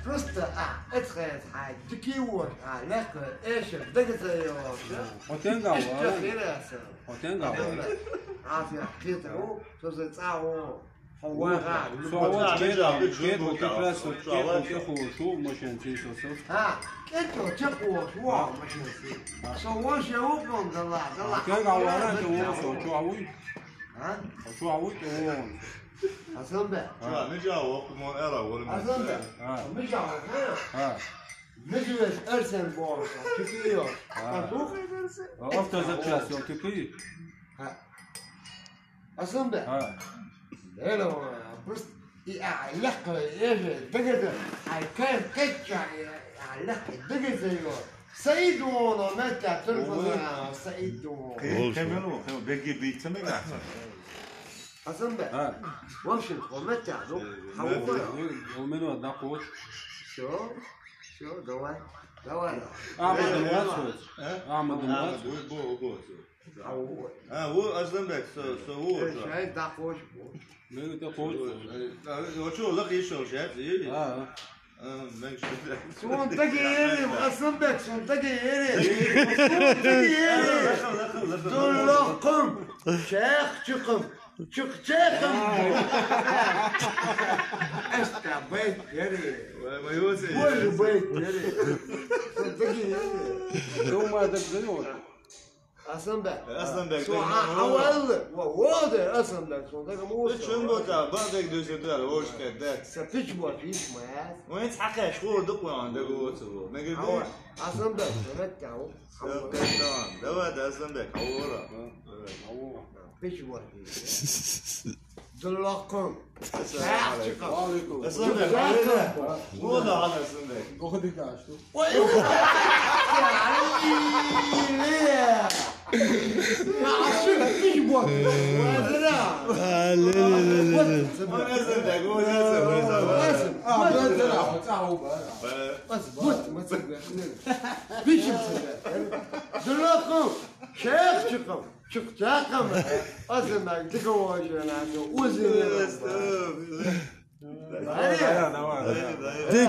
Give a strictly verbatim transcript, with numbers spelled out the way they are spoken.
Просто, а, это хай, хай, такие вот, а, легко, эшер, дагатайоша. Хотенга, Иштя а? Хираса. Хотенга, а? Афия, хитру, то за цао. Хавага, Со вот кед, кед, вот как раз вот кед, вот кед, вот шу, машин ци со, со. А, кед, вот кед, вот, ва, машин ци. Со, вот я упал, да ла, да ла. Хотенга, а, вара, это вот, со, чё, а вы? А? А чё, а вы, то вот. Асамбек. Чё, не чё, вот, мон, эра, вот, Асамбек. А. Мижа, вот, а? А. Мижа, Арсен, бо, чё ты её? А. Петух? А, автозапчасть, вот, ты? А. Асамбек. А. Эра, вот, просто, и, а, легко, эшер, дагата, ай, кай, кай, чё, а, легко, дагатайо. Саид вон, мета, турбана, Саид вон. Кем, кем, кем, беги битсеме гаса. Асамбек. А. В общем, хомета, ну, хавуга. Ол мени одна кош. Всё, всё, давай, давай. А, мы думаем, что? А? А, мы думаем, что? Бу, бу, бу. Хавуга. А, вот Асамбек, со, со, вот. Э, чё. Шай, да, кош, кош. Мени да кош. Э, а, о, чё, лак ещё, сейчас, и? А, а. А, мен что, блядь. Сон таги ерим, Асамбек, сон таги ерим. Сон таги ерим. Лакым, лакым, лакым. Дуллакым, чехчикым, чукчехым. Эста бейт ери. Вай, вай, вай, вай. Бой бейт ери. Сон таги ерим. Дома так зовёт. Асамбек. Асамбек, со, так, а, ну, хавал, ва, вода, Асамбек, сон, так, ему. Ты чё, вот, а, бандек дюсетер, вот, что, да. Сапич, вот, ишмаэс. Ну, это хака, школа, да, куда, да, вот, вот. Мега, да. Асамбек, сон, так, вот. Всё, так, давай, давай, да, Асамбек, хавора. Хавора. Пич, вот. Дуллакым. Ассаламу алейкум. Ва алейкум. Ассаламу алейкум. Ва алейкум. Ва алейкум. Ой, ой, ой. Я ошиб, ты вот. А, ле, ле, ле, ле, ле. Вот, вот, вот, вот, вот. А, вот, вот, вот, вот. Вот, вот, вот, вот. Бишим тебя. Дуллакым. Чехчикым. Чукчакам. Асамбек, ты кого же надо? Узин. Давай, давай, давай. Ты